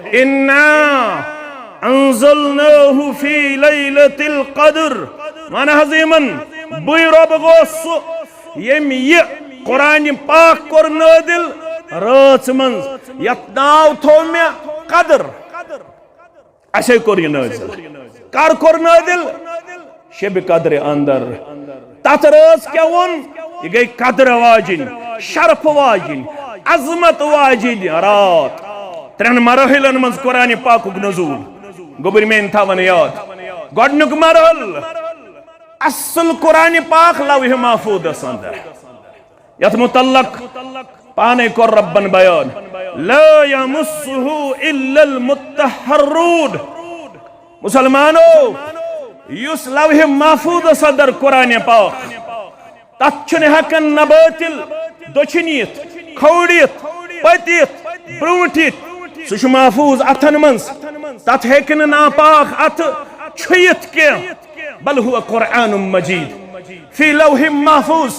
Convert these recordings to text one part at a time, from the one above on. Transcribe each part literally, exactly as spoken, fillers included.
انا انزلناہ فی لیلۃ القدر۔ وَن حظ یِمن، بٕے رۄب گوس سُہ، ییٚمۍ یہِ قرآن پاک کوٚر نٲدِل رٲژ منٛز، یتھ ناو تھوٚو مےٚ قدر۔ اسے کوٚر یہِ نٲزِل۔ کر کوٚر نٲزِل؟ شب قدر اندر۔ تتھ رٲژ کیٛاہ ووٚن؟ یہِ گٔے قدر واجِنۍ، شرف واجِنۍ، عظمت واجِنۍ راتھ۔ ترٛٮ۪ن مرحلن منٛز قرآن پاکُک نزول۔ گوٚبرۍ میٲنۍ تھاون یاد۔ گۄڈٕنیُک مرحل، اصل قرآن پاک لوح محفوظس اندر۔ یتھ متعلق پانے کوٚر ربن بیان، لا یمسہ الا المطہرون۔ مسلمانو، یُس لوح محفوظس اندر قرآن پاک، تتھ چھُنہٕ ہٮ۪کان نہ بٲطل دٔچھِنۍ یِتھ، کھووُر یِتھ، پٔتۍ یِتھ، برونٛٹھ یِتھ۔ سُہ چھُ محفوظ اتھن منٛز، تتھ ہیٚکہِ نہٕ ناپاک اتھٕ چھُیِتھ کینٛہہ۔ بل هو قرآن مجید فی لوح محفوظ۔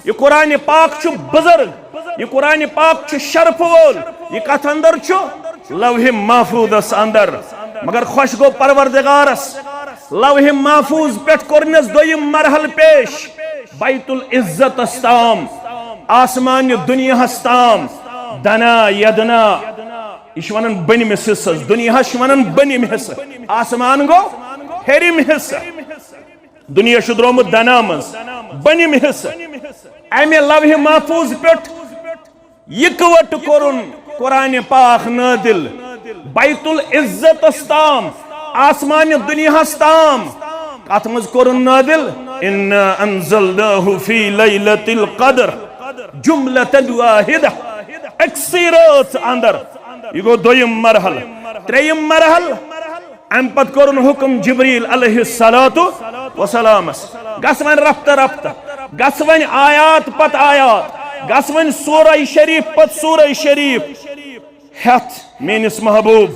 یہِ قرآن پاک چھُ بزرگ، یہِ قرآن پاک چھُ شرف وول، یہِ کتھ اندر چھُ؟ لوح محفوظس اندر۔ مگر خۄش گوٚو پروردگارس، لوح محفوظ پٮ۪ٹھ کوٚرنس دوٚیِم مرحل پیش، بیت العزتس تام، آسمانہِ دُنیاہس تام، دنا یدنا۔ یہِ چھِ ونان بٔنمِس حصس، دُنیاہس چھِ ونان بٔنِم حصہٕ، آسمان گوٚو ہیٚرِم حصہٕ۔ دُنیا چھُ درٛامُت دنا منٛز، بٔنِم حصہٕ۔ امہِ لوح محفوظ پٮ۪ٹھ یکوٹہٕ کوٚرُن قرآن پاک نٲدِل بیت العزتس تام، آسمانہِ دُنیاہس تام۔ کتھ منٛز کوٚرُن نٲدِل؟ انا انزلناہ فی لیلۃ القدر جملۃ واحدہ، أکسٕے رٲژ اندر۔ یہِ گوٚو دوٚیِم مرحلہٕ۔ ترٛیٚیِم مرحلہٕ، امہِ پتہٕ کوٚرُن حکم جبریل علیہ الصلوۃ والسلامس، گژھ وۄنۍ رفتہ رفتہ، گژھ وۄنۍ آیات پتہٕ آیات، گژھ وۄنۍ سورہ شریف پتہٕ سورہ شریف ہیتھ میٲنِس محبوب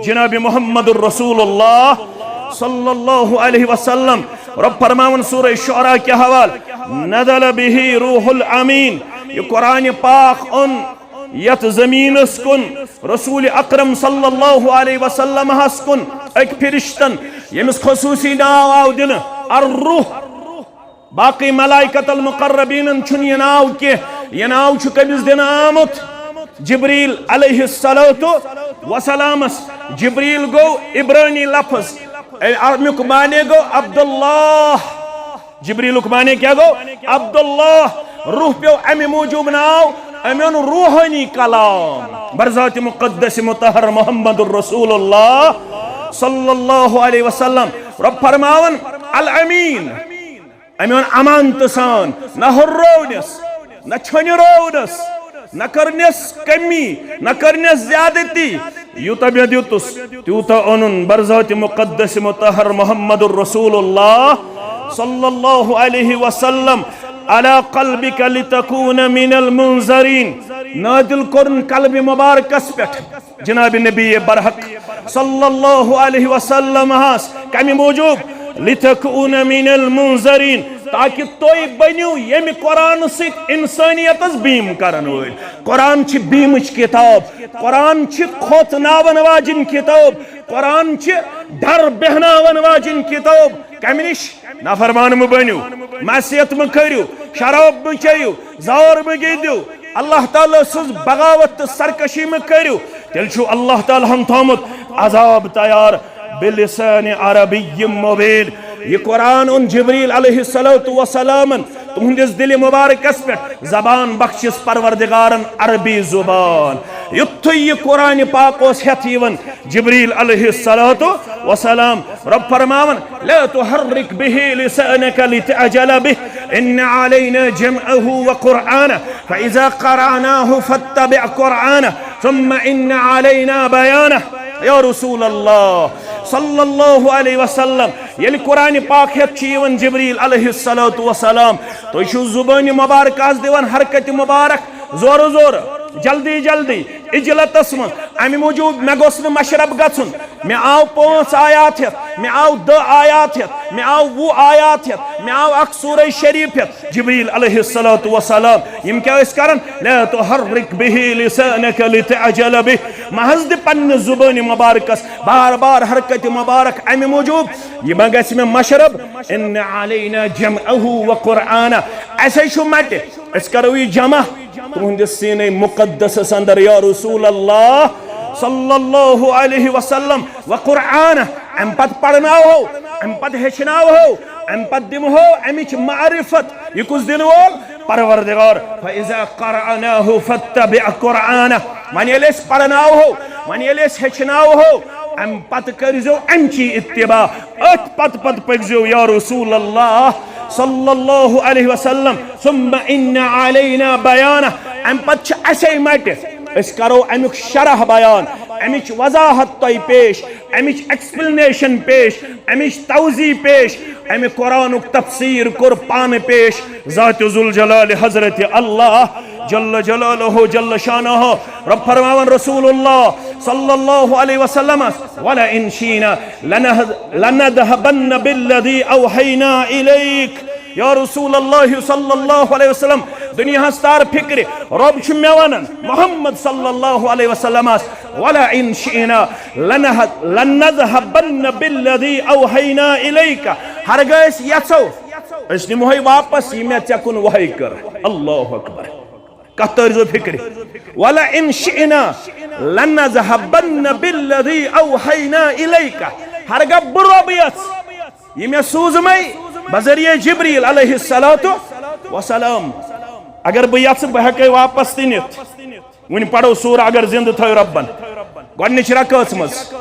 جناب محمد رسول اللہ صلی اللہ علیہ وسلم۔ رب فرماون سورہ شعراء کہِ حوالہٕ، نزل بہ روح الامین، یہِ قرآن پاک اوٚن یتھ زمینس کُن رسول اکرم صلی اللہ علیہ وسلم ہس کُن أکۍ فرشتن، ییٚمِس خصوصی ناو آو دِنہٕ الروح۔ باقی ملائکۃ المقربینن چھُنہٕ یہِ ناو کینٛہہ، یہِ ناو چھُ کٔمِس دِنہٕ آمُت؟ جبریل علیہ الصلوۃ والسلامس۔ جبریل گوٚو عبرانی لفظ، اے، امیُک معنی گوٚو عبداللہ۔ جبریلُک معنی کیٛاہ گوٚو؟ عبداللہ۔ روح پیوٚو اَمہِ موٗجوٗب ناو، أمۍ اوٚن روحٲنی کلام برذات مقدس مطہر محمد رسول اللہ صلی اللہ علیہ وسلم۔ رب فرماوان الامین، أمۍ اوٚن امانتہٕ سان، نہ ہُررٲونس، نہ چھۄنہِ رٲونس، نہ کٔرنس کمی، نہ کٔرنس زیادتی۔ یوٗتاہ مےٚ دیُتُس، تیوٗتاہ اوٚنُن برذات مقدس مطہر محمد رسول اللہ صلی اللہ علیہ وسلم علی قلبک لتکون من المنذرین۔ نازل کوٚرُن قلبِ مبارکس پٮ۪ٹھ جناب نبی برحق صلی اللہ علیہ وسلم ہس۔ کمہِ موٗجوٗب؟ لتکون من المنذرین، تاکہ تُہۍ بٔنِو ییٚمہِ قرآن سۭتۍ انسانیتس بیٖم کرن وٲلۍ۔ قرآن چھِ بیٖمٕچ کتاب، قرآن چھِ کھوژناون واجِنۍ کتاب، قرآن چھِ ڈر بیہناون واجِنۍ کتاب۔ کمہِ نِش؟ نافرمان مہٕ بٔنِو، معصیت مہٕ کٔرِو، شراب مہٕ چیٚیِو، زار مہٕ گِنٛدِو، اللہ تعالیٰ سٕنٛز بغاوت تہٕ سرکشی مہٕ کٔرِو۔ تیٚلہِ چھُ اللہ تعالیٰ ہن تھوٚومُت عذاب تیار۔ بلسان عربی مبین۔ یہِ قرآن اوٚن جبریل علیہ الصلوۃ والسلامن تُہنٛدِس دِلہِ مبارکس پٮ۪ٹھ، زبان بخشِس پروردگارن عربی زبان۔ یُتھُے یہِ قرآن پاک اوس ہٮ۪تھ یِوان جبریل علیہ الصلوۃ والسلام، رب فرماوان، لا تحرک به لسانک لتعجل به، ان علینا جمعه وقرآنه، فاذا قرأناه فاتبع قرآنه، ثم ان علینا بیانه۔ یا رسول اللہ صلی اللہ علیہ وسلم، ییٚلہِ قرآن پاک ہٮ۪تھ چھُ یِوان جبریل علیہ الصلوۃ والسلام، تُہۍ چھِو زبٲنہِ مبارکس دِوان حرکت مبارک، زورٕ زورٕ، جلدی جلدی، اجلتس منٛز۔ امہِ موٗجوٗب مےٚ گوٚژھ نہٕ مشرب گژھُن۔ مےٚ آو پانٛژھ آیات ہٮ۪تھ، مےٚ آو دَہ آیات ہٮ۪تھ، مےٚ آو وُہ آیات ہٮ۪تھ، مےٚ آو اکھ سورہ شریف ہٮ۪تھ۔ جبریل علیہ الصلوۃ والسلام، یِم کیٛاہ ٲسۍ کران؟ لا تحرک به لسانک لتعجل به۔ محض دِ پننہِ زبٲنہِ مبارکس بار بار حرکت مبارک، امہِ موٗجوٗب یہِ ما گژھِ مےٚ مشرب۔ ان علینا جمعہ و قرآنہ۔ اسے چھُ مٹہِ، أسۍ کرو یہِ جمع تُہنٛدِس سیٖنے مُقدسس اندر، یا رسول اللہ صلی اللہ علیہ وسلم، و قرآن، امہِ پتہٕ پرناوہو، امہِ پتہٕ ہیٚچھناوہو، امہِ پتہٕ دِمہو امِچ معرفت۔ یہِ کُس دِنہٕ وول؟ پروردگار۔ فَإِذَا قَرَأْنَاهُ فَاتَّبِعْ قُرْآنَهُ۔ وۄنۍ ییٚلہِ أسۍ پرناوہو، وۄنۍ ییٚلہِ أسۍ ہیٚچھناوہو، امہِ پتہٕ کٔرزیو امچی اتباع۔ أتھۍ پتہٕ پتہٕ پٔکزیو یا رسول اللہ صلی اللہ علیہ وسلم۔ ثم ان علینا بیانہ۔ امہِ پتہٕ چھِ اسے مٹہِ، أسۍ کرو امیُک شرح بیان، امِچ وضاحت تۄہہِ پیش، امِچ ایکسپلینیشن پیش، امِچ توضیح پیش۔ امہِ قرآنُک تفسیر کوٚر پانہٕ پیش ذات ذوالجلال حضرت اللہ جل جلالہ جل شانہ۔ رب فرماوان رسول اللہ صلی اللہ علیہ وسلمس، ولئن شئنا لنذهبن بالذي أوحينا إليك۔ یا رسول اللہ صلی اللہ علیہ وسلم، دنیاہس تار فکرِ، رب چھُ مےٚ ونان، محمد صلی اللہ علیہ وسلمس، ولئن شئنا لنذهبن بالذي أوحينا إليك۔ ہرگاہ أسۍ یژھو، أسۍ نِمہوے واپس یہِ مےٚ ژےٚ کُن وحی کٔر۔ اللہ اکبر۔ کتھ تٲرزیو فکرِ۔ ولئن شئنا لنذهبن بالذي أوحينا إليك۔ ہرگاہ بہٕ رۄب یژھ، یہِ مےٚ سوٗزمَے بذریعہ جبریل علیہ الصلوۃ والسلام۔ اگر بہٕ یژھٕ، بہٕ ہٮ۪کَے واپس تہِ نِتھ۔ وۄنۍ پرو سورہ اگر زندٕ تھٲو رۄبن۔ گۄڈٕنِچ رکٲژ منٛز،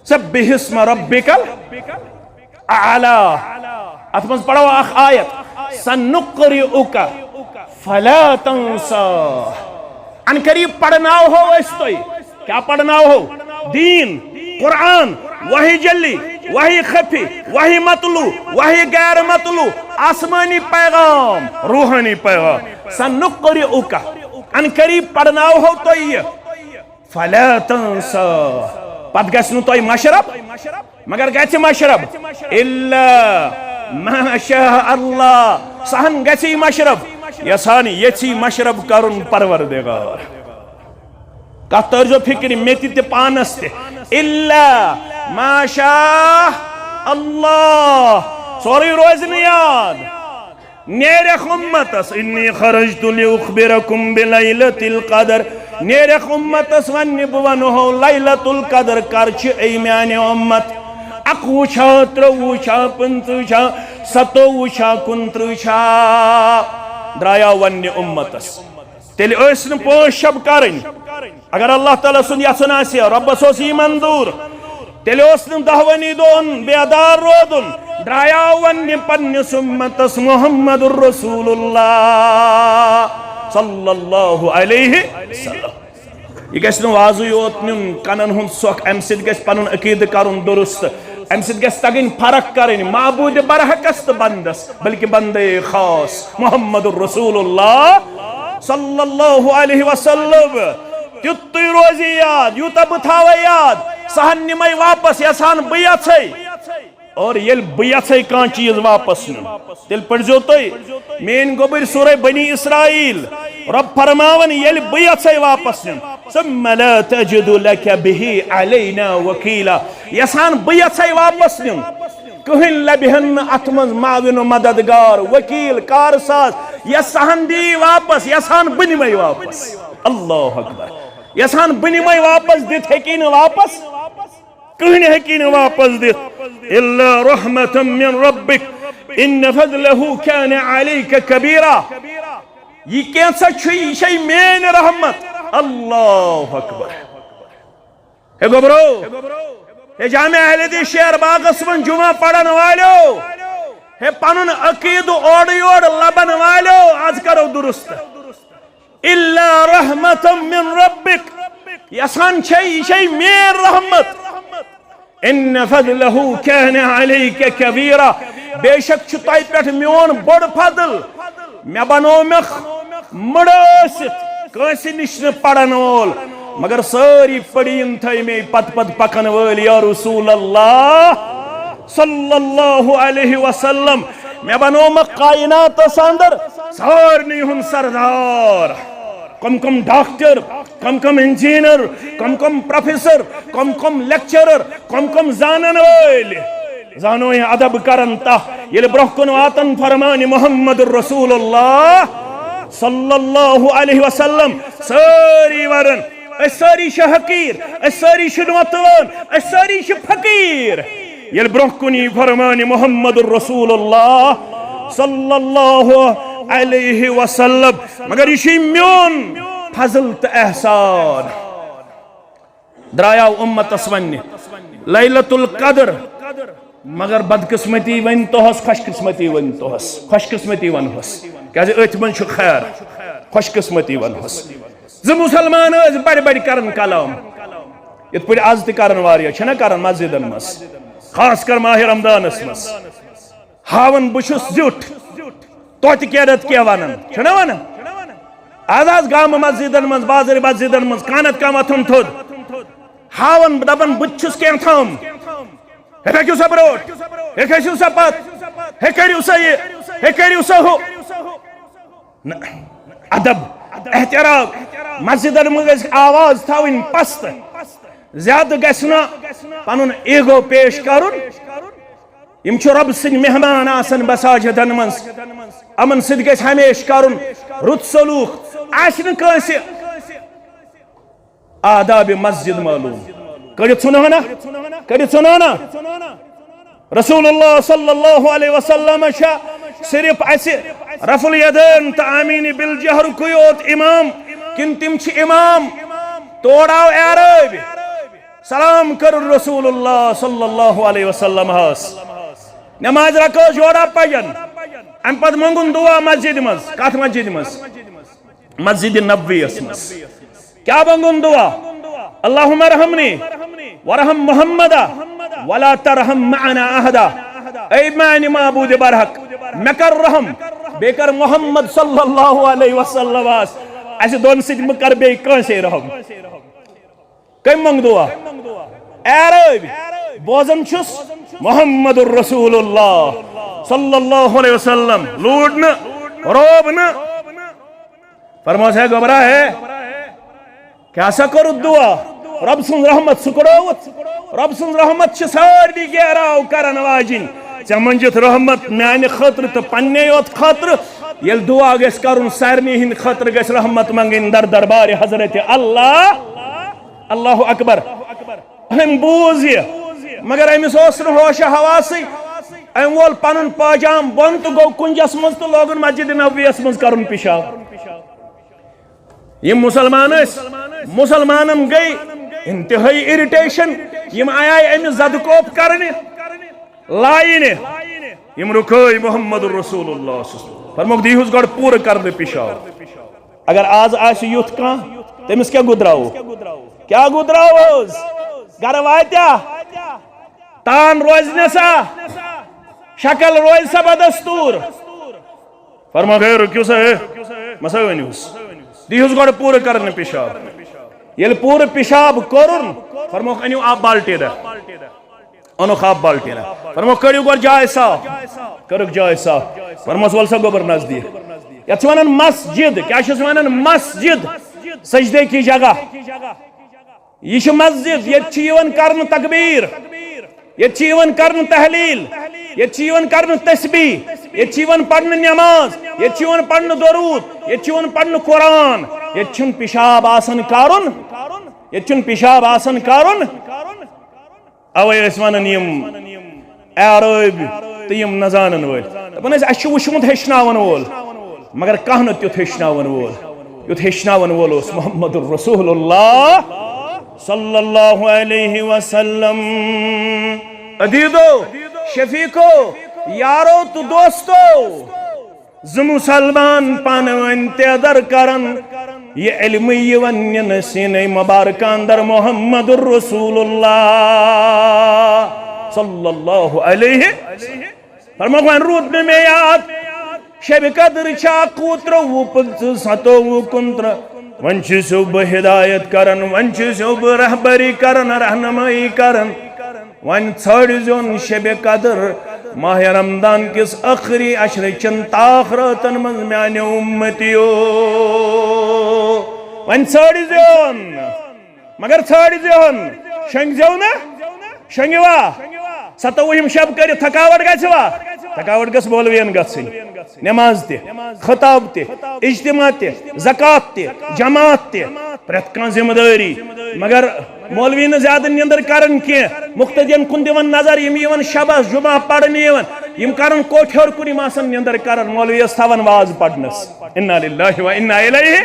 سبح اسم ربک الاعلی۔ اتھ منٛز پرو اکھ آیت، سنقرئک فلا تنسی۔ ان قریب پرناوہو أسۍ تۄہہِ۔ کیٛاہ پرناوہو؟ دین، قرآن، وحی جلی، وحی خفی، وحی مطلوع، وحی غیر مطلوع، آسمانی پیغام، روحانی پیغام۔ سنقرئک، ان قریب پرناوہو تۄہہِ یہِ۔ فلا تنسی، پتہٕ گژھِ نہٕ تۄہہِ مشرب، مگر گژھِ مشرب الا ما شاء اللہ، سُہ ہن گژھِ یہِ مشرب یژھان یژھی مشرب کرُن پروردگار۔ کتھ تٲرزیو فکرِ، مےٚ تہِ تہِ پانس تہِ۔ الا ما شاء اللہ، سورُے روزِ نہٕ یاد۔ نیرکھ امتس، انی خرجت لاخبرکم بلیلۃ القدر۔ نیرکھ امتس وننہِ، بہٕ ونہو لیلۃ القدر کر چھِ، اے میانہِ امت۔ اکوُہ چھا، ترٛوُہ چھا، پٕنٛژٕہ چھا، ستوُہ چھا، کُنترٕہ چھا؟ درٛایاو وننہِ امتس۔ تیٚلہِ ٲسۍ نہٕ پانٛژھ شب کرٕنۍ۔ اگر اللہ تعالیٰ سُنٛد یژھُن آسہِ ہا، رۄبس اوس یی منظوٗر، تیٚلہِ اوس نہٕ دہوٕنی دۄہن بیدار روزُن۔ درٛایاو وننہِ پننِس امتس محمد رسول اللہ صلی اللہ علیہ وسلم۔ یہِ گژھِ نہٕ وازٕے یوت نیُن، کنن ہُنٛد سۄکھ، امہِ سۭتۍ گژھِ پنُن عقیدٕ کرُن درست، امہِ سۭتۍ گژھِ تگٕنۍ فرق کرٕنۍ معبوٗدِ برحقس تہٕ بندس، بلکہِ بندے خاص محمد رسول اللہ صلی اللہ علیہ وسلم۔ تیُتُے روزِ یاد، یوٗتاہ بہٕ تھاوے یاد، سُہ ہن نِمے واپس، یژھان بہٕ یژھے۔ اور ییٚلہِ بہٕ یژھے کانٛہہ چیٖز واپس نیُن، تیٚلہِ پٔرزیو تُہۍ میٲنۍ گوٚبٕرۍ سورہ بنی اسرائیل۔ رب فرماوان، ییٚلہِ بہٕ یژھے واپس نیُن، ثم لا تجد لك به علينا وكيلا، یژھان بہٕ یژھے واپس نیُن، کٕہٕنۍ لبہِ ہن نہٕ اتھ منٛز معاون و مددگار، وکیل، کارساز، یژھان دی واپس، یژھان بہٕ نِمے واپس۔ اللہ اکبر۔ یژھان بہٕ نِمے واپس، دِتھ ہیٚکی نہٕ واپس، کٕہٕنۍ ہیٚکی نہٕ واپس دِتھ۔ الا رحمة من ربك ان فضله كان عليك كبيرا۔ یہِ کینٛژھا چھُ، یہِ چھے میٲنۍ رحمت۔ اللہ اکبر۔ ہے گوٚبرو، ہے جامع اہل حدیث شیر باغس منٛز جمعہ پرن والیو، ہے پنُن عقیدٕ اورٕ یورٕ لبن والیو، از کرو درست۔ الا رحمة من ربك، یژھان چھے، یہِ چھے میٲنۍ رحمت۔ ان فضله كان عليك كبيرا، بے شک چھُ تۄہہِ پٮ۪ٹھ میون بوٚڑ فضل۔ مےٚ بنوومکھ مٕڑٕ ٲسِتھ، کٲنٛسہِ نِش نہٕ پرن وول، مگر سٲری پڑین تھٲے مے پتہٕ پتہٕ پکن وٲلۍ، یا رسول اللہ صلی اللہ علیہ وسلم۔ مےٚ بنوومکھ کائناتس اندر سارنٕے ہُنٛد سردار۔ کم کم ڈاکٹر، کم کم انجینئر، کم کم پروفیسر، کم کم لیکچرر، کم کم زانن وٲلۍ۔ زانو یہِ ادب کرن تہ ییٚلہِ برونٛہہ کُن واتن فرمان محمد رسول اللہ صلی اللہ علیہ وسلم، سٲری ورن، أسۍ سٲری چھِ حقیٖر، أسۍ سٲری چھِ نوتوان، أسۍ سٲری چھِ فقیٖر۔ ییٚلہِ برونٛہہ کُن یی فرمان محمد رسول اللہ صلی اللہ علیہ وسلم، مگر یہِ چھُ میون فضل تہٕ احسان۔ درٛایاو اُمتس وننہِ لیلۃ القدر، مگر بدقسمتی ونہِ تۄہس، خوش قسمتی ونہِ تۄہس، خوش قسمتی ونہوس، کیازِ أتھۍ منٛز چھُ خیر، خوش قسمتی ونہوس۔ زٕ مسلمان ٲسۍ بڑِ بڑِ کران کلام، یتھ پٲٹھۍ از تہِ کران واریاہ چھِنہ کران مسجدن منٛز، خاص کر ماہ رمضانس منٛز۔ ہاوان بہٕ چھُس زیُٹھ، توتہِ کیٛاہ رٮ۪تھ کیٛاہ ونان، چھُنہ ونان؟ از از گامہٕ مسجدن منٛز، بازرِ مسجدن منٛز، کانت کانٛہہ وۄتھان تھوٚد، ہاوان دپان بہٕ تہِ چھُس کینٛہہ تام۔ ہے پٔکِو سا برٛونٛٹھ، ہے کھٔسِو سا پتھ، ہے کٔرِو سا یہِ، ہے کٔرِو سا ہُہ۔ نہ، ادب، احترام، مسجدن منٛز گژھِ آواز تھاوٕنۍ پست، زیادٕ گژھِ نہٕ پنُن ایگو پیش کرُن۔ یِم چھِ رۄب سٕنٛدۍ مہمان آسان مساجدن منٛز، یِمن سۭتۍ گژھِ ہمیشہِ کرُن رُت سلوک۔ آسہِ نہٕ کٲنٛسہِ آداب مسجد معلوم، کٔڑِتھ ژھُنہنا، کٔڑِتھ ژھُنہنا۔ رسول اللہ صلی اللہ علیہ وسلم چھا صرف اسہِ رفع الیدین تہٕ آمین بالجہرُکُے یوت امام، کِنہٕ تِم چھِ امام؟ تورٕ آو اعرابی، سلام کٔرٕن رسول اللہ صلی اللہ علیہ وسلم ہس، نماز رکٲو جوڑا پجن، امہِ پتہٕ مۄنگُن دعا مسجد منٛز۔ کتھ مسجد منٛز؟ مسجد نبویس منٛز۔ کیٛاہ مۄنگُن دعا؟ اللہم ارحمنی ورحم محمدا ولا ترحم معنا احدا۔ اے میانہِ معبود برحق، مےٚ کر رحم، بیٚیہِ کر محمد صلی اللہ علیہ وسلمس، اسہِ دۄن سۭتۍ مہٕ کر بیٚیہِ کٲنٛسے رحم۔ کٔمۍ مۄنگ دعا؟ اعرابی۔ بوزان چھُس محمد رسول اللہ صلی اللہ علیہ وسلم، لوٗڈ نہٕ، روب نہٕ۔ فرموس، ہے گوبرا ہے، کیٛاہ سا کوٚرُتھ دعا؟ رۄب سٕنٛز رحمت سُکڑٲوٕتھ؟ رۄب سٕنٛز رحمت چھِ سارنٕے گیراو کرن واجِنۍ۔ ژےٚ منٛجِتھ رحمت میانہِ خٲطرٕ تہٕ پننے یوت خٲطرٕ۔ ییٚلہِ دعا گژھِ کرُن، سارنٕے ہٕنٛدِ خٲطرٕ گژھِ رحمت منٛگٕنۍ در دربارِ حضرت اللہ۔ اللہ اکبر۔ أمۍ بوٗز یہِ، مگر أمِس اوس نہٕ ہوش حواسٕے۔ أمۍ وول پنُن پٲجام بۄن تہٕ گوٚو کُنجس منٛز تہٕ لوگُن مسجد نبویس منٛز کرُن پیشاب۔ یِم مسلمان ٲسۍ، مسلمانن گٔے انتہٲئی اریٹیشن۔ یِم آیہِ أمِس زدٕ کوپ کرنہِ، لاینہِ۔ یِم رُکٲے محمد رسول اللہ صلی اللہ علیہ وسلم۔ فرموکھ، دیٖہُس گۄڈٕ پوٗرٕ کرنہٕ پیشاب۔ اگر آز آسہِ یُتھ کانٛہہ، تٔمِس کیٛاہ گُدراوو؟ کیٛاہ گُدراووس؟ گرٕ واتیا؟ تان روزِ نہ سا؟ شکل روزِ سا بدستوٗر؟ فرموکھ، ہے، رُکِو سا، ہے، مہ سا ؤنِوس۔ دیٖہُس گۄڈٕ پوٗرٕ کرنہٕ پیشاب۔ ییٚلہِ پوٗرٕ پیشاب کوٚرُن، فرموکھ، أنِو آب بالٹیٖنہ۔ اوٚنُکھ آب بالٹیٖنہ۔ فرموکھ، کٔرِو گۄڈٕ جاے صاف۔ کٔرٕکھ جاے صاف۔ فرموس، وَل سا گوٚبُر نزدیٖک۔ یَتھ چھِ وَنان مسجد۔ کیٛاہ چھِس وَنان؟ مسجد۔ سجدے کی جگہ۔ یہِ چھِ مسجد۔ ییٚتہِ چھِ یِوان کرنہٕ تکبیٖر۔ ییٚتہِ چھِ یِوان کرنہٕ تحلیٖل۔ ییٚتہِ چھِ یِوان کرنہٕ تسبیح۔ ییٚتہِ چھِ یِوان پرنہٕ نماز۔ ییٚتہِ چھِ یِوان پرنہٕ درود۔ ییٚتہِ چھِ یِوان پرنہٕ قرآن۔ ییٚتہِ چھُنہٕ پیشاب آسان کرُن۔ ییٚتہِ چھُنہٕ پیشاب آسان کرُن۔ اوے ٲسۍ ونان یِم اعرٲبۍ تہٕ یِم نہ زانن وٲلۍ۔ دپان ٲسۍ، اسہِ چھُ وُچھمُت ہیٚچھناون وول، مگر کانٛہہ نہٕ تیُتھ ہیٚچھناون وول، یُتھ ہیٚچھناون وول اوس محمد رسول اللہ صلی اللہ علیہ وسلم۔ عزیزو، شفیقو، یارو تہٕ دوستو، زٕ مسلمان پانہٕ ؤنۍ تیدر کرن، یہِ علمٕے یِوان نِنہٕ سیٖنے مبارکہ اندر محمد رسول اللہ صلی اللہ علیہ۔ فرموکھ، وۄنۍ روٗد نہٕ مےٚ یاد، شبِ قدر چھا اکوُہ، ترٛوٚوُہ، پٕنٛژٕہ، ستووُہ، کُنترٕہ۔ وۄنۍ چھُسو بہٕ ہدایت کران، وۄنۍ چھُسو بہٕ رہبری کران، رہنمٲیی کران۔ وۄنۍ ژھٲنٛڈزیون شبِ قدر، ماہِ رمضان کِس ٲخری عشرٕ چٮ۪ن تاخ رٲژن منٛز میانیو اُمتیو۔ وۄنۍ ژھٲنٛڈزیون، مگر ژھٲنٛڈزیون، شۄنٛگزیو نہٕ۔ شۄنٛگِوا؟ ستووُہِم شب کٔرِتھ تھکاوٹ گژھِوا؟ تھکاوٹ گٔژھ مولوین گژھٕنۍ۔ نماز تہِ، خطاب تہِ، اجتماع تہِ، زکوٰۃ تہِ، جماعت تہِ، پرٛٮ۪تھ کانٛہہ ذمہٕ دٲری۔ مگر مولوی نہٕ زیادٕ نیندر کران کینٛہہ، مقتدین کُن دِوان نظر، یِم یِوان شبس جمعہ پرنہِ یِوان، یِم کران کوٹھۍ ہیوٚر کُن، یِم آسان نیندر کران، مولویس تھاوان واز پرنس۔ انا للہ و انا الیہ۔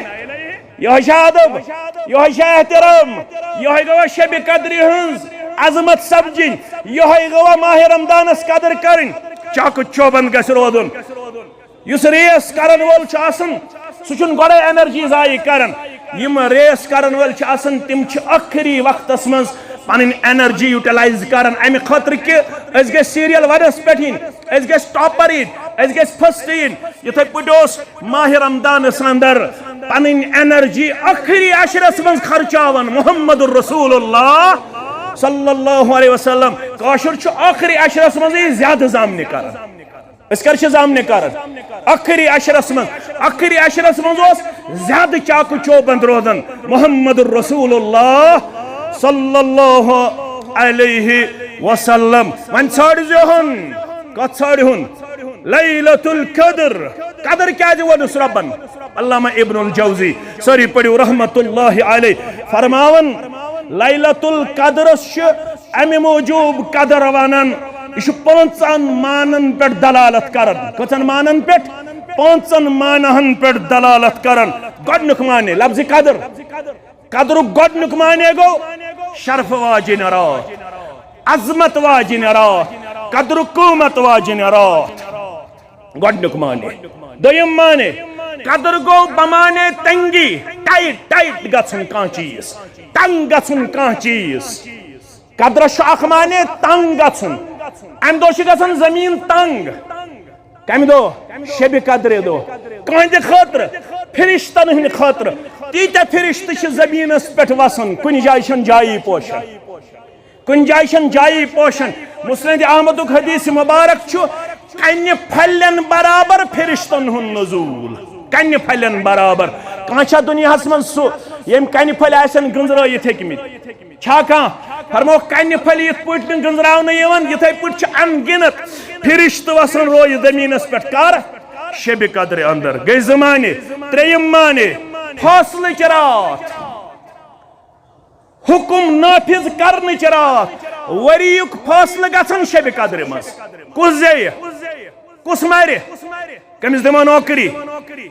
یہے چھا ادب، یہے چھا احترام، یہے گوا شبِ قدرِ ہٕنٛز عظمت سمجھِنۍ، یہے گوا ماہِ رمضانس قدر کرٕنۍ۔ چاکہٕ چوبند گژھِ روزُن۔ یُس ریس کرن وول چھُ آسان، سُہ چھُنہٕ گۄڈے انرجی ضایع کران۔ یِم ریس کرن وٲلۍ چھِ آسان، تِم چھِ ٲخری وقتس منٛز پنٕنۍ انرجی یوٹیلائز کران، امہِ خٲطرٕ کہِ أسۍ گژھِ سیریل ونس پٮ۪ٹھ یِنۍ، أسۍ گژھِ ٹاپر یِنۍ، أسۍ گژھِ فرسٹ یِنۍ۔ یِتھے پٲٹھۍ اوس ماہِ رمضانس اندر پنٕنۍ انرجی ٲخری عشرس منٛز خرچاوان۔ محمد رسول اللہ صلی اللہ علیہ وسلم، کٲشُر چھُ ٲخری عشرس منٛزٕے زیادٕ زامنہِ کران۔ أسۍ کر چھِ زامنہِ کران؟ ٲخری عشرس منٛز۔ ٲخری عشرس منٛز اوس زیادٕ چاکہٕ چوبند روزان محمد رسول اللہ صلی اللہ علیہ وسلم۔ وۄنۍ ژھٲنٛڈزیوہن، کتھ ژھٲنٛڈِہُن؟ لیلۃ القدر۔ قدر کیازِ ووٚنُس رۄبن؟ علامہ ابن الجوزی، سٲری پٔرِو رحمت اللہ علیہ، فرماوان، لیلۃ القدرس چھُ امہِ موٗجوٗب قدر ونان، یہِ چھُ پانٛژن معنن پٮ۪ٹھ دلالت کران۔ کٔژن معنن پٮ۪ٹھ؟ پانٛژن معناہن پٮ۪ٹھ دلالت کران۔ گۄڈٕنیُک معنی لفظِ قدر۔ قدرُک گۄڈٕنیُک معنی گوٚو شرف واجِنۍ راتھ، عظمت واجِنۍ راتھ، قدر و قۭمت واجِنۍ راتھ۔ گۄڈٕنیُک معنی۔ دوٚیِم معنی، قدر گوٚو بمعنی تنگی، ٹائٹ، ٹائٹ گژھُن کانٛہہ چیٖز، تنگ گژھُن کانٛہہ چیٖز۔ قدرس چھُ اکھ معنی تنگ گژھُن۔ امہِ دۄہ چھِ گژھان زٔمیٖن تنگ۔ کمہِ دۄہ؟ شبِ قدرِ دۄہ۔ کٕہٕنٛدِ خٲطرٕ، فرشتن ہٕنٛدِ خٲطرٕ، تیٖتیٛاہ فرشتہٕ چھِ زٔمیٖنس پٮ۪ٹھ وسان، کُنہِ جایہِ چھَنہٕ جایی پوشان۔ کُنہِ جایہِ چھَنہٕ جایی پوشان۔ مسند احمدُک حدیث مبارک چھُ، کنہِ پھلٮ۪ن برابر فرشتن ہُنٛد نزول۔ کنہِ پھلٮ۪ن برابر۔ کانٛہہ چھا دُنیاہس منٛز سُہ، ییٚمۍ کنہِ پھلۍ آسن گٔنزرٲیِتھ ہیٚکمٕتۍ؟ چھا کانٛہہ؟ فرمو، کنہِ پھلۍ یِتھ پٲٹھۍ نہٕ گٔنزراونہٕ یِوان، یِتھے پٲٹھۍ چھِ ان گنت فرشتہٕ وسان رویہِ زٔمیٖنس پٮ۪ٹھ۔ کر؟ شبِ قدرِ اندر۔ گٔے زٕ معنی۔ ترٛیٚیِم معنی، فٲصلٕچ راتھ۔ حکم نافذ کرنٕچ راتھ، ؤریُک فٲصلہٕ گژھن شبِ قدرِ منٛز۔ کُس زیٚیہِ؟ کُس مرِ؟ کٔمِس دِمو نوکری؟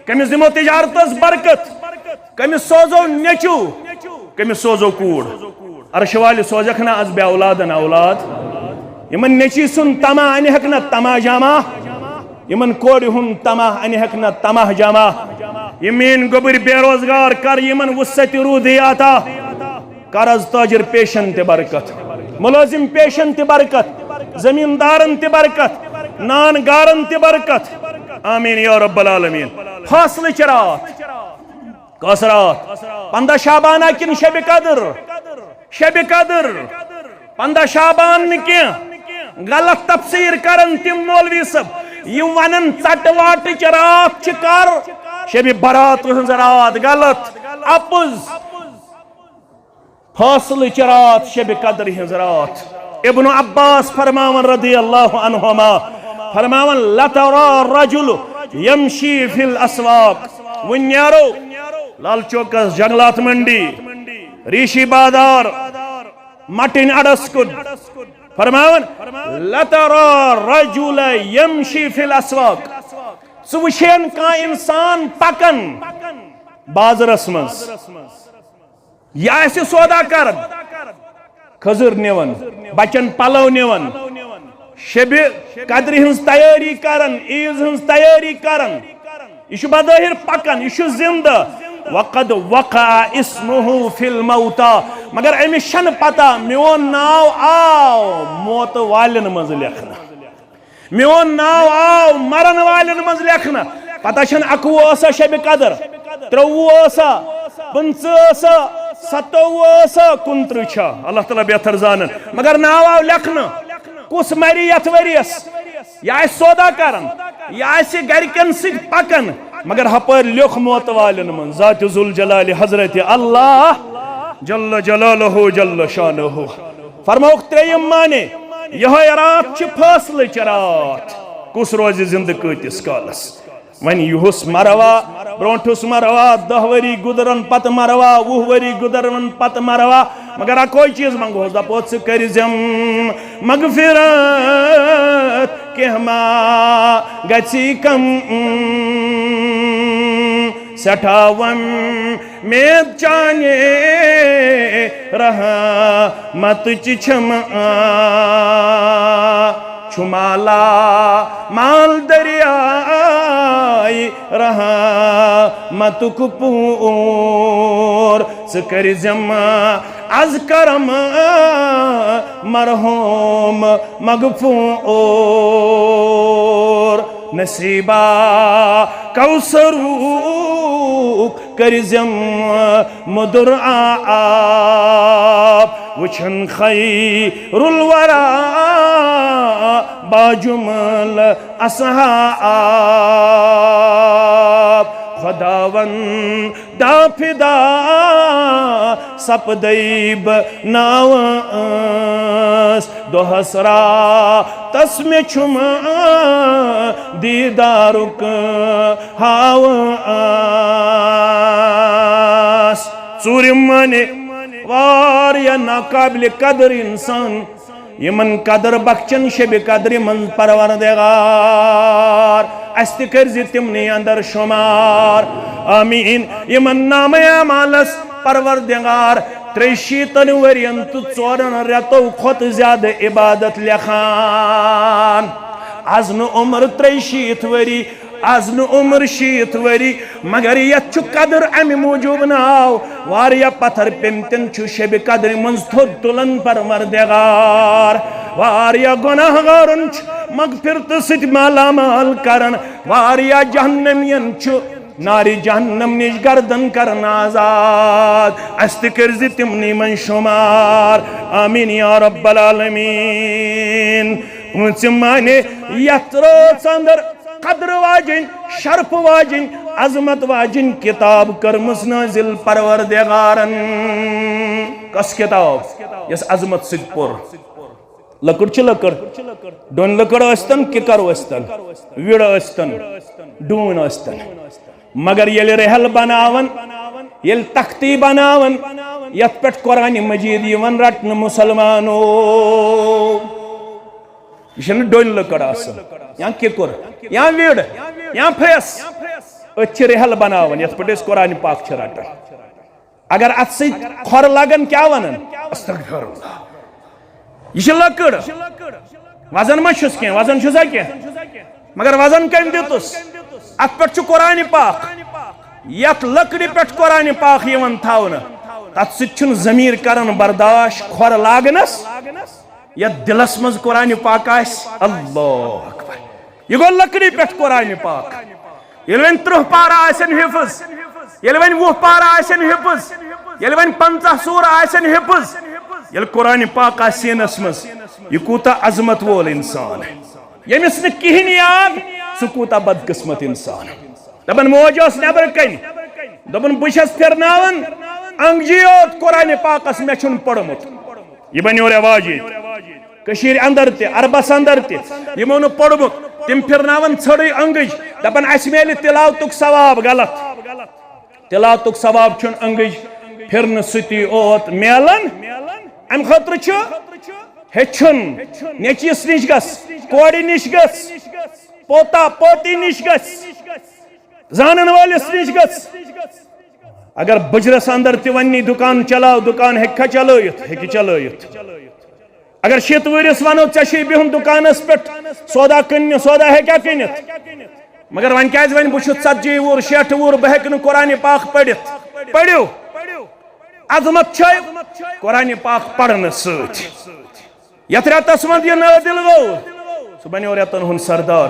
کٔمِس دِمو تجارتس برکت؟ کٔمِس سوزو نیٚچو؟ کٔمِس سوزو کوٗر؟ عرشہِ والہِ سوزکھ نا از بے اولادن اولاد؟ یِمن نیٚچی سُنٛد طمع انہِ ہیٚکھ نا طمع جمع؟ یِمن کورِ ہُنٛد طمع انہِ ہیٚکھ نا طمع جمع؟ یِم میٲنۍ گوٚبٕرۍ بے روزگار، کر یِمن وسعت روزی عطا۔ کر از تاجر پیشن تہِ برکت، ملٲزم پیشن تہِ برکت، زمیٖندارن تہِ برکت، نان گارن تہِ برکت۔ آمین یا رب العالمین۔ فاصلٕچ راتھ۔ کۄس راتھ؟ پنٛداہ شعبانہ کِنہٕ شبِ قدر؟ شبِ قدر۔ پنٛداہ شعبان نہٕ کینٛہہ۔ غلط تفسیر کرن تِم مولوی صٲب، یِم ونن ژٹہٕ واٹٕچ راتھ چھِ کر؟ شبِ برات ہٕنٛز راتھ۔ غلط، اپُز۔ فاصلٕچ راتھ، شبِ قدر ہٕنٛز راتھ۔ ابن عباس فرماوان رضی اللہ عنہما، فرماوان، "لترى الرجل يمشي في الاسواق"، وۄنۍ نیرو لال چوکس، جنگلات منڈی، ریشی بازار، مٹن اڈس کُن۔ فرماوان، "لترى الرجل يمشي في الاسواق"، ژٕ وٕچھین کانٛہہ انسان پکان بازرس منٛز، یہِ آسہِ سودا کران، کھٔزٕر نِوان، بچن پلو نِوان، شبِ قدرِ ہٕنٛز تیٲری کران، عیٖذ ہٕنٛز تیٲری کران۔ یہِ چھُ بظٲہر پکان، یہِ چھُ زندٕ۔ وقد وقع اسمه في الموتى، مگر أمِس چھنہٕ پتہ میون ناو آو موتہٕ والٮ۪ن منٛز لیکھنہٕ۔ میون ناو آو مرن والٮ۪ن منٛز لیکھنہٕ۔ پتہ چھنہٕ اکوُہ ٲسا شبِ قدر، ترٛوٚوُہ ٲسا، پٕنٛژٕہ ٲسا، ستووُہ ٲسا، کُنترٕہ چھا، اللہ تعالیٰ بہتر زانن۔ مگر ناو آو لیکھنہٕ، کُس مرِ یتھ ؤریس، یہِ آسہِ سودا کران، یہِ آسہِ گرِکٮ۪ن سۭتۍ پکان، مگر ہپٲرۍ لیوٚکھ موت والٮ۪ن منٛز ذات ذوالجلال حضرت اللہ جل جلالہ جل شانہ۔ فرمووُکھ ترٛیٚیِم معنی، یِہوٚے راتھ چھِ فٲصلٕچ راتھ، کُس روزِ زندٕ کۭتِس کالس۔ وۄنۍ یُہُس مروا، برونٹھس مروا، دہ ؤری گُزرن پتہٕ مروا، وُہ ؤری گُزرن پتہٕ مروا، مگر اکوے چیز منگوس، دپو ژٕ کٔرۍ زم مغفرت، کینٛہہ ما گژھی کم۔ سٮ۪ٹھاہ وۄمید چانہِ رحمتٕچ چھم، چھُ مالا مال دریائے رحمتُک پوٗر۔ ژٕ کٔرۍ زم از کرم مرحوم مغفور۔ نصیبا کوثرُک کٔرۍ زم مُدُر آب۔ وٕچھن خیر الورا باجمل اصحاب۔ خداوند دا فدا سپدے بہٕ ناوس، دۄہس راتس مےٚ چھُم دیٖدارُک ہاوس۔ ژوٗرِم معنی، واریاہ ناقابل قدر انسان۔ یمن قدر بخشن شب قدر منز پروردگار، اسہِ تہِ کٔرۍ زِ تمنٕے اندر شمار۔ آمین۔ یمن نامہ اعمالس پروردگار ترٛیہِ شیٖتن ؤرین تہٕ ژورن رٮ۪تو کھۄتہٕ زیادٕ عبادت لیکھان۔ از نہٕ عمر ترٛیہِ شیٖتھ ؤری، از نہٕ عمر شیٖتھ ؤری، مگر یتھ چھُ قدر امہِ موٗجوٗب ناو۔ واریاہ پتھر پیمتٮ۪ن چھُ شبِ قدرِ منٛز تھوٚد تُلان پروردگار۔ واریاہ گۄناہ گارن چھُ مغفرتہٕ سۭتۍ مالا مال کران۔ واریاہ جہنمین چھُ نارِ جہنم نِش گردن کران آزاد۔ اسہِ تہِ کٔرۍ زِ تِمنٕے منٛز شُمار۔ آمین یا رب العالمین۔ پوٗنٛژِم معنی، یتھ رٲژ اندر قدر واجن، شرف واجن، عظمت واجن کتاب کٔرمٕژ نازل پروردگارن۔ کس کتاب؟ یس عظمت سۭتۍ پوٚر۔ لٔکٕر چھِ لٔکٕر۔ ڈوٗنۍ لٔکٕر ٲسۍتن، کِکر ٲسۍتن، وِڑ ٲسۍتن، ڈوٗنۍ ٲسۍتن۔ مگر ییٚلہِ رحل بناون، ییٚلہِ تختی بناون، یتھ پٮ۪ٹھ قرآن مجید یِوان رٹنہٕ مسلمانو، یہِ چھنہٕ ڈوٗنۍ لٔکٕر آسان، یا کِکُر، یا وِڑ، یا پھرٛٮ۪س۔ أتھۍ چھِ رحل بناوان، یتھ پٲٹھۍ أسۍ قرآن پاک چھِ رٹان۔ اگر اتھ سۭتۍ کھۄر لگن، کیٛاہ ونان؟ استغفر اللہ۔ یہِ چھِ لٔکٕر۔ وزن ما چھُس کینٛہہ؟ وزن چھُسا کینٛہہ؟ مگر وزن کٔمۍ دیُتُس؟ اتھ پٮ۪ٹھ چھُ قرآن پاک۔ یتھ لٔکرِ پٮ۪ٹھ قرآن پاک یِوان تھاونہٕ، تتھ سۭتۍ چھُنہٕ ضمیٖر کران برداش کھۄر لاگنس۔ یتھ دلس منٛز قرآن پاک آسہِ، اللہ اکبر، یہِ گوٚو لٔکرِ پٮ۪ٹھ قرآن پاک۔ ییٚلہِ وۄنۍ ترٕٛہ پارٕ آسن حفظ، ییٚلہِ وۄنۍ وُہ پارٕ آسن حفظ، ییٚلہِ وۄنۍ پنٛژاہ سورٕ آسن حفظ، ییٚلہِ قرآن پاک آسہِ سینس منٛز، یہِ کوٗتاہ عظمت وول انسان۔ ییٚمِس نہٕ کِہیٖنۍ یاد، سُہ کوٗتاہ بدقسمت انسان۔ دپان موج ٲس نٮ۪برٕ کنہِ، دوٚپُن، "بہٕ چھَس پھِرناوان انگجی یوت قرآن پاکس، مےٚ چھُنہٕ پوٚرمُت۔" یہِ بنیو رٮ۪واج ییٚتہِ۔ کٔشیٖرِ اندر تہِ، عربس اندر تہِ، یِمو نہٕ پوٚرمُت، تِم پھِرناوان ژھٔرٕے انگٕج، دپان، "اسہِ میلہِ تلاوتُک ثواب۔" غلط۔ تلاوتُک ثواب چھُنہٕ انگٕج پھِرنہٕ سۭتی اوت میلان۔ امہِ خٲطرٕ چھُ ہیٚچھُن، نیٚچوِس نِش گژھ، کورِ نِش گژھ، پوتا پوتی نِش گژھ، زانن وٲلِس نِش گژھ۔ اگر بُجرس اندر تہِ وننی، "دُکان چلاو"، دُکان ہیٚکہِ کھا چلٲوِتھ؟ ہیٚکہِ چلٲوِتھ۔ اگر شیٖتہٕ وُہرِس ونو، "ژےٚ چھُے بِہُن دُکانس پٮ۪ٹھ، سودا کٕننہِ، سودا ہیٚکیا کٕنِتھ؟" مگر وۄنۍ کیازِ ونہِ، "بہٕ چھُس ژتجی وُہُر، شیٹھ وُہُر، بہٕ ہیٚکہٕ نہٕ قرآن پاک پٔرِتھ"؟ پٔرِو۔ عظمت چھے قرآن پاک پرنہٕ سۭتۍ۔ یتھ رٮ۪تس منٛز یہِ نٲزِل گوٚو، سُہ بنیو رٮ۪تن ہُنٛد سردار۔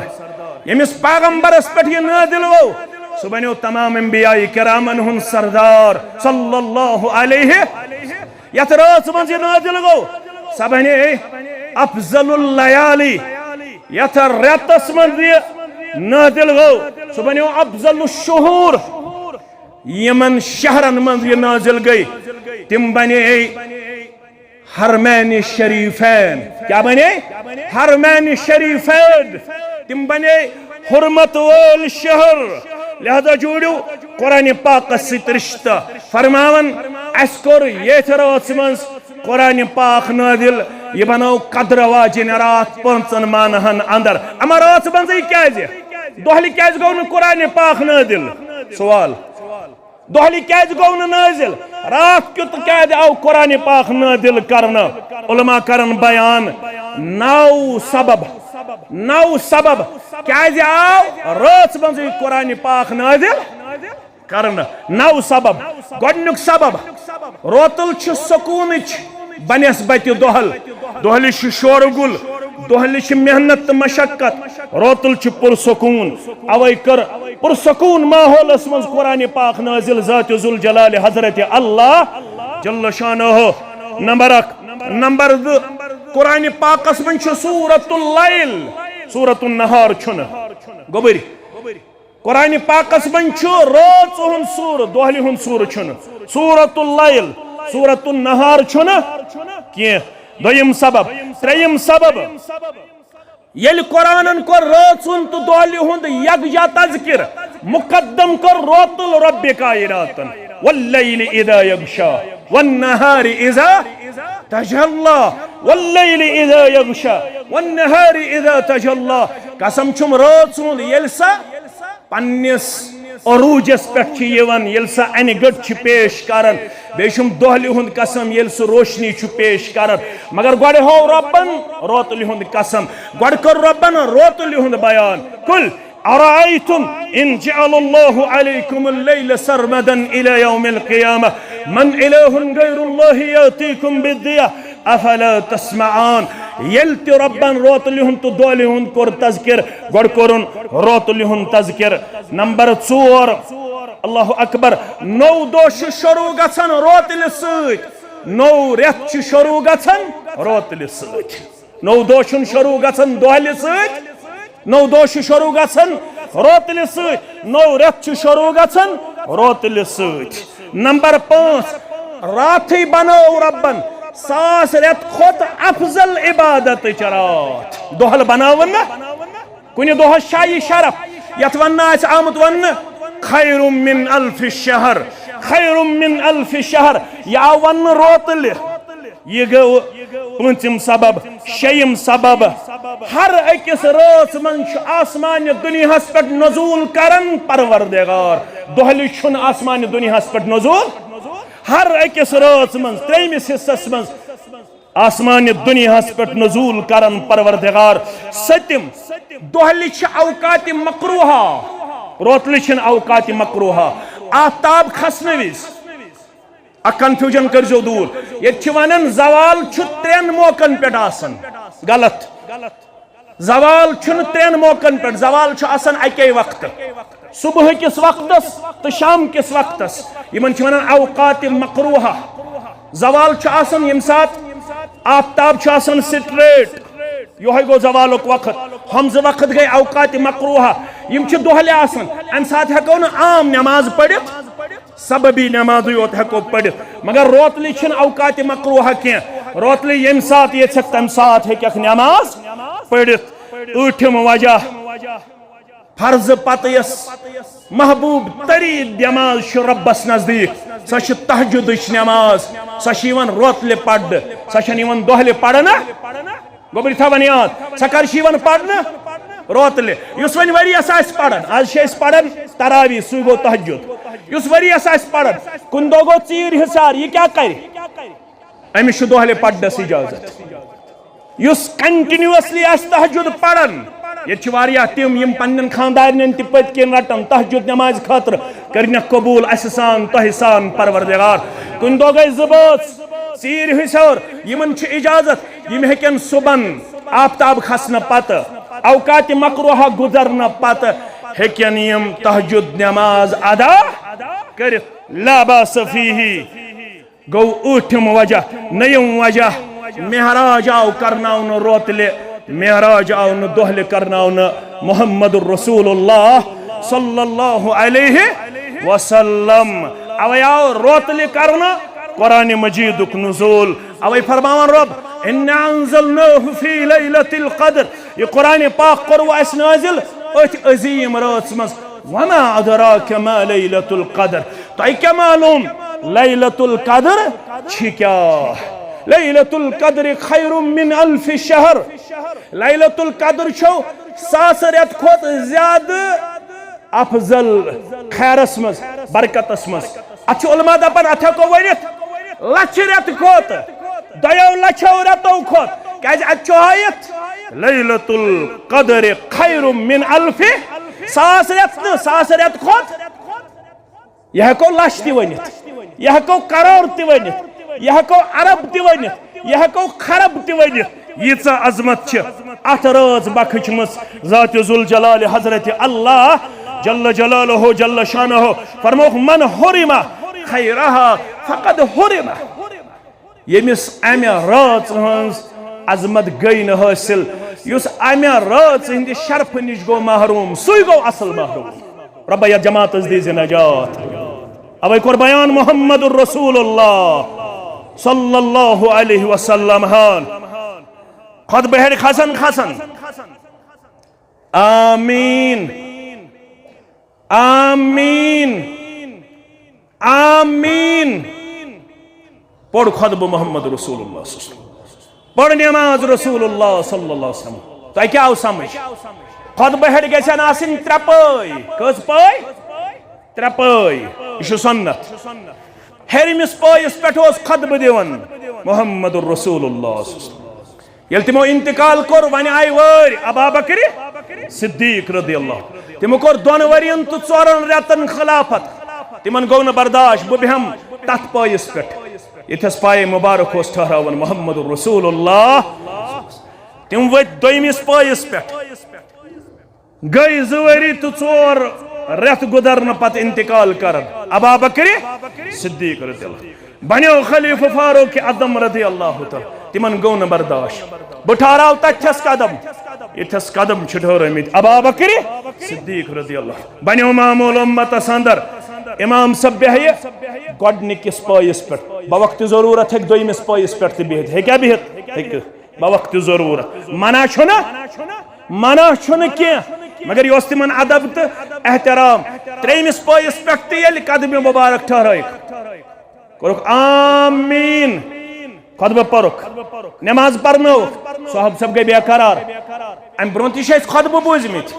ییٚمِس پیغمبرس پٮ۪ٹھ یہِ نٲزِل گوٚو، سُہ بنیو تمام انبیاء کرامن ہُنٛد سردار صلی اللہ علیہ۔ یتھ رٲژ منٛز یہِ نازل گوٚو، سۄ بنے افضل اللیالی۔ یتھ رٮ۪تس منٛز یہِ نازل گوٚو، سُہ بنیو افضل الشہور۔ یمن شہرن منٛز یہِ نازل گٔے، تِم بنے حرمین شریفین۔ کیا بنے؟ حرمین شریفین۔ تِم بنے حرمت وٲلۍ شہر۔ لہذا جوڑو قرآن پاکس سۭتۍ رشتہٕ۔ فرماون، اسہِ کوٚر یتھ رٲژ منٛز قرآن پاک نازل، یہِ بنٲو قدر واجنۍ راتھ پانٛژن ماہن اندر۔ اما رٲژ منٛزٕے کیازِ؟ دۄہلہِ کیازِ گوٚو نہٕ قرآن پاک نازل؟ سوال۔ دۄہلہِ کیازِ گوٚو نہٕ نازل؟ راتھ کیُتھ کیازِ آو قرآن پاک نازل کرنہٕ؟ علماء کرن بیان، نو سبب، نو سبب کیازِ آو رٲژ منٛزٕے قرآن پاک نازل کرنہٕ۔ نو سبب۔ گۄڈنیُک سبب، روتل چھُ سکوٗنٕچ بنسبتِ دۄہل۔ دۄہلہِ چھُ شورٕ گُل، دۄہلہِ چھِ محنت تہٕ مشقت، روتل چھُ پُرسکوٗن۔ اوے کٔر پُرسکوٗن ماحولس منٛز قرآن پاک نازل ذات ذوالجلال حضرت اللہ جل شانہ۔ نمبر اکھ۔ نمبر زٕ، قرآن پاکس منٛز چھُ سورۃ اللیل، سورۃ النہار چھُنہٕ۔ گوٚبٕرۍ۔ قرآن پاکس منٛز چھُ رٲژ ہُنٛد سورٕ، دۄہلہِ ہُنٛد سورٕ چھُنہٕ۔ سورۃ اللیل، سورۃ النہار چھُنہٕ کینٛہہ۔ دوٚیِم سبب۔ ترٛیٚیِم سبب، ییٚلہِ قرآنن کوٚر رٲژ ہُنٛد تہٕ دۄہلہِ ہُنٛد یکجا تذکر، مقدم کوٚر روتل رب کائناتن، واللیل اذا یغشا، والنہار اذا تجلی، واللیل اذا یغشا، والنہار اذا تجلی۔ قسم چھُم رٲژ ہُنٛد، ییٚلہِ سۄ پننِس عروجس پٮ۪ٹھ چھِ یِوان، ییٚلہِ سۄ انہِ گٔٹ چھِ پیش کران، بیٚیہِ چھُم دۄہلہِ ہُنٛد قسم، ییٚلہِ سُہ روشنی چھُ پیش کران۔ مگر گۄڈٕ ہوو رۄبن روتلہِ ہُنٛد قسم، گۄڈٕ کوٚر رۄبن روتلہِ ہُنٛد بیان۔ قل ارأیتم ان جعل اللہ علیکم اللیل سرمدا الی یوم القیامہ من الہ غیر اللہ یأتیکم بالضیاء۔ افلا تسمعون۔ ییٚلہِ تہِ رۄبن روتلہِ ہُنٛد تہٕ دۄہلہِ ہُنٛد کوٚر تذکر، گۄڈٕ کوٚرُن روتلہِ ہُنٛد تذکر۔ نمبر ژور، اللہ اکبر، نوٚو دۄہ چھُ شروع گژھان روتلہِ سۭتۍ، نوٚو رٮ۪تھ چھُ شروع گژھان روتلہِ سۭتۍ۔ نوٚو دۄہ چھُنہٕ شروع گژھان دۄہلہِ سۭتۍ، نوٚو دۄہ چھُ شروع گژھان روتلہِ سۭتۍ، نوٚو رٮ۪تھ چھُ شروع گژھان روتلہِ سۭتۍ۔ نمبر پانٛژھ، راتھٕے بنٲو رۄبن ساس رٮ۪تھ کھۄتہٕ افضل عبادتٕچ راتھ۔ دۄہل بناوُن نہ، کُنہِ دۄہس چھا یہِ شرف یتھ وننہٕ آسہِ آمُت وننہٕ، خیر من الف شہر، خیر من الف شہر، یہِ آو وننہٕ روتلہِ۔ یہِ گوٚو پوٗنٛژِم سبب۔ شیٚیِم سبب، ہر أکِس رٲژ منٛز چھُ آسمانہِ دُنیاہس پٮ۪ٹھ نزول کران پروردگار۔ دۄہلہِ چھُنہٕ آسمانہِ دُنیاہس پٮ۪ٹھ نزول۔ ہر أکِس رٲژ منٛز، ترٛیٚیِمِس حصس منٛز، آسمانہِ دُنیاہس پٮ۪ٹھ نزول کران پروردگار۔ سٔتِم، دۄہلہِ چھِ اوقات مکروہہ، روتلہِ چھِنہٕ اوقات مکروہہ۔ آفتاب کھسنہٕ وِزِ اکھ کنفیوجن کٔرزیو دوٗر۔ ییٚتہِ چھِ ونان زوال چھُ ترٛٮ۪ن موقعن پٮ۪ٹھ آسان۔ غلط۔ زوال چھُنہٕ ترٛٮ۪ن موقعن پٮ۪ٹھ، زوال چھُ آسان اکے وقتہٕ، صبح کِس وقتس تہٕ شام کِس وقتس۔ یِمن چھِ ونان اوقات مکروہہ۔ زوال چھُ آسان ییٚمہِ ساتہٕ آفتاب چھُ آسان سٹریٹ، یِہوٚے گوٚو زوالُک وقت۔ ہُم زٕ وقت گٔے اوقات مکروہہ، یِم چھِ دۄہلہِ آسان۔ امہِ ساتہٕ ہٮ۪کو نہٕ عام نٮ۪ماز پٔرِتھ، سببی نٮ۪مازٕے یوت ہٮ۪کو پٔرِتھ، مگر روتلہِ چھِنہٕ اوقات مکروہہ کینٛہہ۔ روتلہِ ییٚمہِ ساتہٕ یژھکھ، تمہِ ساتہٕ ہیٚککھ نٮ۪ماز پٔرِتھ۔ ٲٹھِم وجہ، فرضہٕ پتہٕ یۄس محبوب تریٖن نٮ۪ماز چھِ رۄبس نزدیٖک، سۄ چھِ تہجدٕچ نٮ۪ماز۔ سۄ چھِ یِوان روتلہِ پرنہٕ، سۄ چھَنہٕ یِوان دۄہلہِ پرنہٕ۔ گوٚبرِ تھاوان یاد، سۄ کر چھِ یِوان پرنہٕ؟ روتلہِ۔ یُس وۄنۍ ؤریَس آسہِ پران، آز چھِ أسۍ پران تراویح، سُے گوٚو تہجد۔ یُس ؤریَس آسہِ پران، کُنہِ دۄہ گوٚو ژیٖرۍ حِصار، یہِ کیٛاہ کرِ؟ أمِس چھُ دۄہلہِ پرنَس اجازت۔ یُس کنٹینیوسلی آسہِ تہجد پران، ییٚتہِ چھِ واریاہ تِم یِم پننٮ۪ن خاندارنٮ۪ن تہِ پٔتۍ کِنۍ رٹان تہجد نٮ۪مازِ خٲطرٕ، کٔرِنَکھ قبوٗل اَسہِ سان، تۄہہِ سان پروردگار۔ کُنہِ دۄہ گٔے زٕ بٲژ ژیٖرۍ حِصار، یِمن چھِ اجازت، یِم ہیٚکن صُبحن آفتاب کھسنہٕ پتہٕ، اوقات مکروہہ گُزرنہٕ پتہٕ ہیٚکن یِم تہجد نماز ادا کٔرِتھ، لا باس فیہ۔ گوٚو ٲٹھِم وجہ، نٔیِم وجہ، معراج آو کرناونہٕ روتلہِ، معراج آو نہٕ دۄہلہِ کرناونہٕ۔ محمد رسول اللہ صلی اللہ علیہ وسلم، اوے آو روتلہِ کرنہٕ قرآن مجیدُک نزول۔ اوے فرماوان رب، انا انزلناہ فی لیلۃ القدر، یہِ قرآن پاک کوٚروٕ اسہِ نازل أتھۍ عظیم رٲژ منٛز۔ وما ادراک ما لیلۃ القدر، تۄہہِ کیٛاہ معلوم لیلۃ القدر چھِ کیٛاہ؟ لیلۃ القدر خیر من الف شہر، لیلۃ القدر چھو ساس رٮ۪تہٕ کھۄتہٕ زیادٕ افضل، خیرس منٛز، برکتس منٛز۔ اتھ چھِ علماء دپان، اتھ ہٮ۪کو ؤنِتھ لچھِ رٮ۪تہٕ کھۄتہٕ، دۄیو لچھو رٮ۪تو کھۄتہٕ، کیازِ اتہِ چھُ ہٲیِتھ لیلۃ القدر خیر من الف، ساس رٮ۪تھ نہٕ، ساس رٮ۪تہٕ کھۄتہٕ۔ یہِ ہٮ۪کو لچھ تہِ ؤنِتھ، یہِ ہٮ۪کو کرور تہِ ؤنِتھ، یہِ ہٮ۪کو ارب تہِ ؤنِتھ، یہِ ہٮ۪کو خرب تہِ ؤنِتھ۔ ییٖژاہ عظمت چھِ اتھ رٲژ بخٕچمٕژ ذات ذوالجلال حضرت اللہ جل جلالہ جل شانہ۔ فرمووُکھ، من حرم خیرہا فقد حرم۔ ییٚمِس امہِ رٲژ ہٕنٛز عظمت گٔے نہٕ حٲصِل، یُس امہِ رٲژ ہٕنٛدِ شرفہٕ نِش گوٚو محروم، سُے گوٚو اصل محروم۔ رۄبہ، یتھ جماعتس دیٖزِ نجات۔ اوے کوٚر بیان محمد رسول اللہ صلی اللہ علیہ وسلم ہن۔ خطبہٕ ہیٚرِ کھسان کھسان، آمین، آمین، آمین۔ پوٚر خطبہٕ محمد رسول اللہ صلی اللہ علیہ وسلم۔ پٔر نماز رسول اللہ صلی اللہ علیہ وسلم۔ تۄہہِ کیٛاہ آو سمجھ؟ خطبہٕ ہیٚرِ گژھن آسٕنۍ ترٛےٚ پٲے۔ کٔژ پٲے؟ ترٛےٚ پٲے۔ یہِ چھُ سنت۔ ہیٚرمِس پٲیِس پٮ۪ٹھ اوس خطبہٕ دِوان محمد رسول اللہ صلی اللہ علیہ وسلم۔ ییٚلہِ تِمو انتقال کوٚر، وۄنۍ آیہِ وٲرۍ ابابکر صدیق رضی اللہ۔ تِمو کوٚر دۄن ؤرین تہٕ ژورن رٮ۪تن خلافت۔ تِمن گوٚو نہٕ برداشت، بہٕ بیٚہمہٕ تتھ پٲیِس پٮ۪ٹھ ییٚتھس پایہِ مبارک اوس ٹھہراوان محمد رسول اللہ۔ تِم ؤتھۍ دوٚیمِس پٲیِس پٮ۪ٹھ۔ گٔے زٕ ؤری تہٕ ژور رٮ۪تھ گُزرنہٕ پتہٕ انتقال کران ابابکر صدیق رضی اللہ۔ بنیو خلیفہ فاروق اعظم رضی اللہ تعالیٰ۔ تِمن گوٚو نہٕ برداشت۔ بہٕ ٹھہراو تتھس قدم، ییٚتھس قدم چھِ ٹھہرٲمٕتۍ ابابکر صدیق رضی اللہ۔ بنیو معمول امتس اندر۔ امام صٲب بیہہِ گۄڈنِکِس پٲیِس پٮ۪ٹھ، بوقتِ ضروٗرت ہیٚکہِ دوٚیمِس پٲیِس پٮ۪ٹھ تہِ بِہِتھ۔ ہیٚکیٛاہ بِہِتھ؟ ہیٚکہِ۔ بوقتِ ضروٗرت۔ منع چھُنہٕ، منع چھُنہٕ کینٛہہ، مگر یہِ اوس تِمن ادب تہٕ احترام۔ ترٛیٚیمِس پٲیِس پٮ۪ٹھ تہِ ییٚلہِ قدمِ مبارک ٹھہرٲیِکھ، کوٚرُکھ آمین، خطبہٕ پوٚرُکھ، نماز پرنٲوٕکھ، صحابہٕ صٲب گٔے بے قرار۔ امہِ برونٛہہ تہِ چھِ اَسہِ خطبہٕ بوٗزمٕتۍ،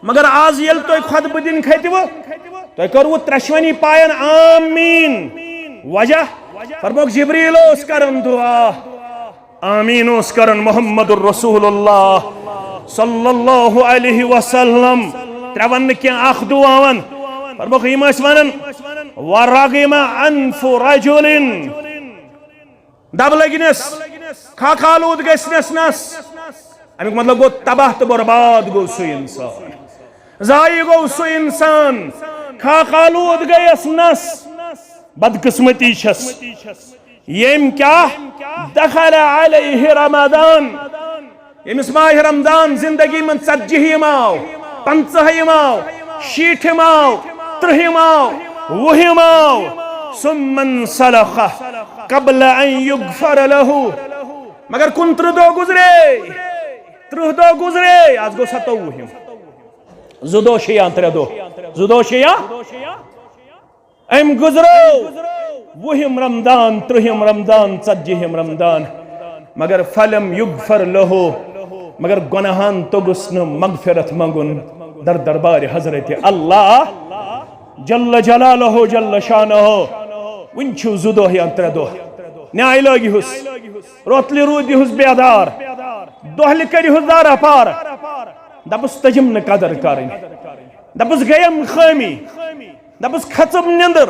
مگر آز ییٚلہِ تُہۍ خطبہٕ دِنہِ کھٔتِوٕ، تۄہہِ کٔروٕ ترٛٮ۪شوٕنی پاین آمین۔ وجہ؟ فرمووُکھ، جبریل اوس کران دعا، آمین اوس کران محمد رسول اللہ صلی اللہ علیہ وسلم۔ ترٛےٚ ونہٕ نہٕ کینٛہہ، اکھ دعا ون۔ فرمووُکھ، یِم ٲسۍ ونان، ورغم انف رجل، دب لگنس، خاکہ آلود گژھنس نس۔ امیُک مطلب گوٚو، تباہ تہٕ برباد گوٚو سُہ انسان، ضایع گوٚو سُہ انسان، خاکہ آلود گٔیس نس۔ بدقسمتی چھس۔ ییٚمۍ کیٛاہ؟ دخل علیہ رمضان، ییٚمِس ماہِ رمضان زندگی منٛز ژتجی یِم آو، پنٛژاہ یِم آو، شیٖٹھ یِم آو، ترٕٛہ یِم آو، وُہ یِم آو، ثم انسلخ قبل ان یغفر لہ۔ مگر کُنترٕہ دۄہ گُزرے، ترٕٛہ دۄہ گُزرے، از گوٚو ستووُہِم۔ زٕ دۄہ چھِ یا ترٛےٚ دۄہ، زٕ دۄہ چھِ یا أمۍ گُزرو وُہِم رمضان، ترٛہِم رمضان، ژتجِہِم رمضان، مگر فلم یغفر لہ، مگر گۄناہن توٚگُس نہٕ مغفرت منٛگُن در دربارِ حضرت اللہ جل جلالہ جل شانہ۔ وُنہِ چھِو زٕ دۄہ یا ترٛےٚ دۄہ، نیاے لٲگِہُس، روتلہِ روٗدِہُس بیدار، دۄہلہِ کٔرِہُس دارا پار، دپُس تٔجِم نہٕ قدر کرٕنۍ، دپُس گٔیم خٲمی۔ دپُس کھژٕم نِندٕر،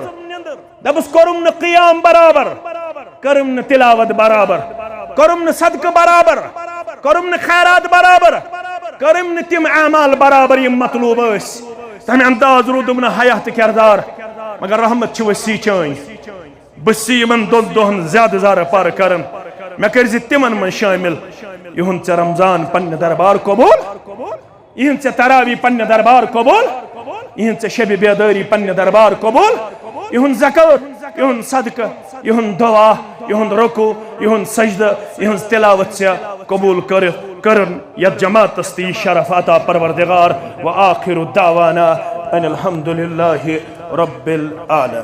دپُس کوٚرُم نہٕ قیام برابر، کٔرٕم نہٕ تلاوت برابر، کوٚرُم نہٕ صدقہٕ برابر، کوٚرُم نہٕ خیرات برابر، کٔرٕم نہٕ تِم اعمال برابر یِم مطلوب ٲسۍ۔ تمہِ انداز روٗدُم نہٕ حیا تہٕ کردار، مگر رحمت چھِ وسیع چٲنۍ۔ بہٕ چھُس یِمن دۄن دۄہن زیادٕ زارٕ پارٕ کران، مےٚ کٔرۍ زِ تِمن منٛز شٲمِل۔ یِہُنٛد ژےٚ رمضان پننہِ دربار قبول، یِہُنٛد ژےٚ تراوی پننہِ دربار قبول، یِہُنٛد ژےٚ شبِ بیدٲری پننہِ دربار قبول، یِہُنٛد زکوٰۃ، یِہُنٛد صدقہٕ، یِہُنٛد دعا، یِہُنٛد رکوع، یِہُنٛد سجدٕ، یِہٕنٛز تلاوت ژےٚ قبول کٔرِتھ کٔرٕن یتھ جماعتس تہِ یہِ شرف عطا پروردگار۔ وآخر دعوانا ان الحمد للہ رب العالمین۔